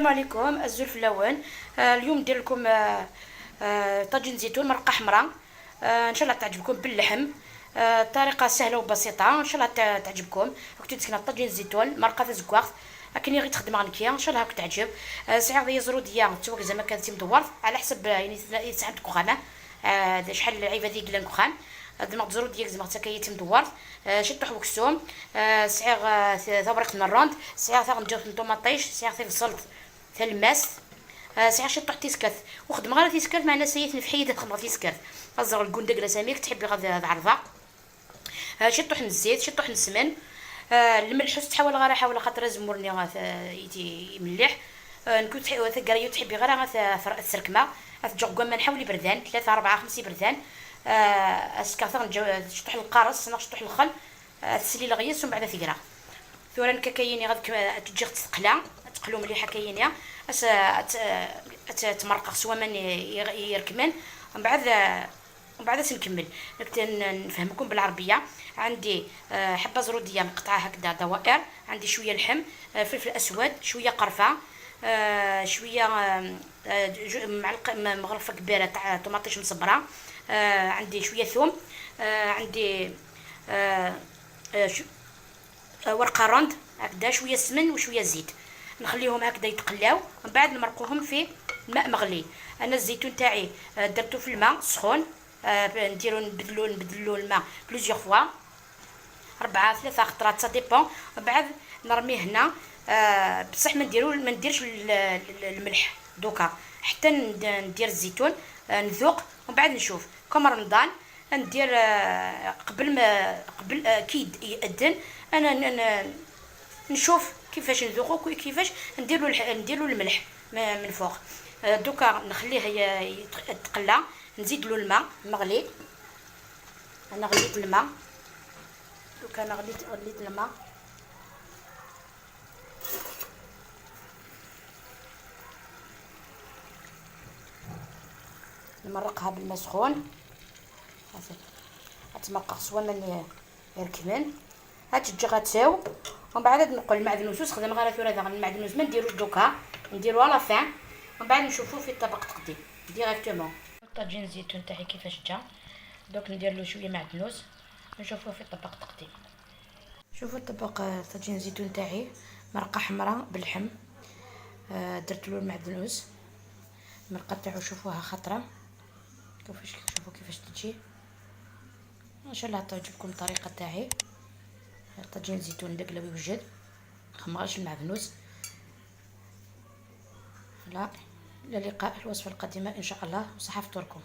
السلام عليكم azul fellawen. اليوم ندير لكم طاجين زيتون مرقه حمراء، ان شاء الله تعجبكم باللحم. طريقه سهلة وبسيطه، ان شاء الله تعجبكم. كنت تسكن طاجين زيتون مرقه تزكواغ لكن غير تخدم غنكيا، ان شاء الله هاك تعجب. سعر ديال زروديه توك زعما كانت مدور على حسب، يعني تسعة كوخامه شحال العيبه ديال كلان كوخام دماغ زروديه زعما حتى كي تمدور. شطح وكسوم، سعير ثوريق الروند، سعير ثا طوماطيش، سعير ثا ثا الماس، سعير شطح تيسكات وخدم غير تيسكات معنا سيت نفحيد تخدم تيسكات ازر الكوندك لا ساميك تحبي غادي عرضه. شطح الزيت، شطح السمن، الملح تحاول غير حاول خاطر زمورني يتي مليح. نكون ثقريو تحبي غير السركمه تجوق ما نحاولي بردان 3 4 5 بردان. اسكاثر شطح القارص شطح الخل تسلي الغيس ومن بعد ثقرا ثورا كايني غاد تجي تقلا تقلو مليحة كاينه اس تمرق سوا من يركمن. ومن بعد نكمل نفهمكم بالعربية. عندي حبه زروديه مقطعه هكذا دوائر، عندي شوية لحم، فلفل اسود، شوية قرفه، شوية معلقه مغرفه كبيرة تاع طوماطيش مصبره، عندي شوية ثوم، عندي ورقة روند هكذا، شوية سمن وشوية زيت. نخليهم هكذا يتقلاو ومن بعد نمرقوهم في الماء مغلي. انا الزيتون تاعي درتو في الماء سخون، نديرو نبدلو الماء plusieurs fois، 4 3 خطرات ça dépend. من بعد نرميه هنا، بصح ما نديرش الملح دوكا حتى ندير الزيتون، نذوق ومن بعد نشوف. comme رمضان ندير قبل ما قبل كي يأذن انا نشوف كيفاش نذوقو كيفاش نديرو الملح من فوق. دوكا نخليه يتقلى، نزيد له الماء مغلي. انا غليت الماء دوكا، انا غليت الماء. نمرقها بالماء سخون، تمرق سوا من يركمن هاد تجي غتساو. ومن بعد نقول المعدنوس خدم غير ثورة المعدنوس ما نديروش دوكا، نديرو à la fin ومن بعد نشوفو في الطبق تقديم directement. طاجين الزيتون تاعي كيفاش جا، دوك ندير له شوية معدنوس نشوفوه في الطبق تقديم. شوفوا الطبق طاجين الزيتون تاعي مرقه حمراء باللحم، درت له المعدنوس، المرقه تاعو شوفوها خطره كيفاش، شوفوا كيفاش تجي. ان شاء الله تعجبكم الطريقة تاعي. طاجين الزيتون داك لو يوجد خمغاش المعدنوس. لا الى اللقاء الوصفة القادمة ان شاء الله، وصحة فطوركم.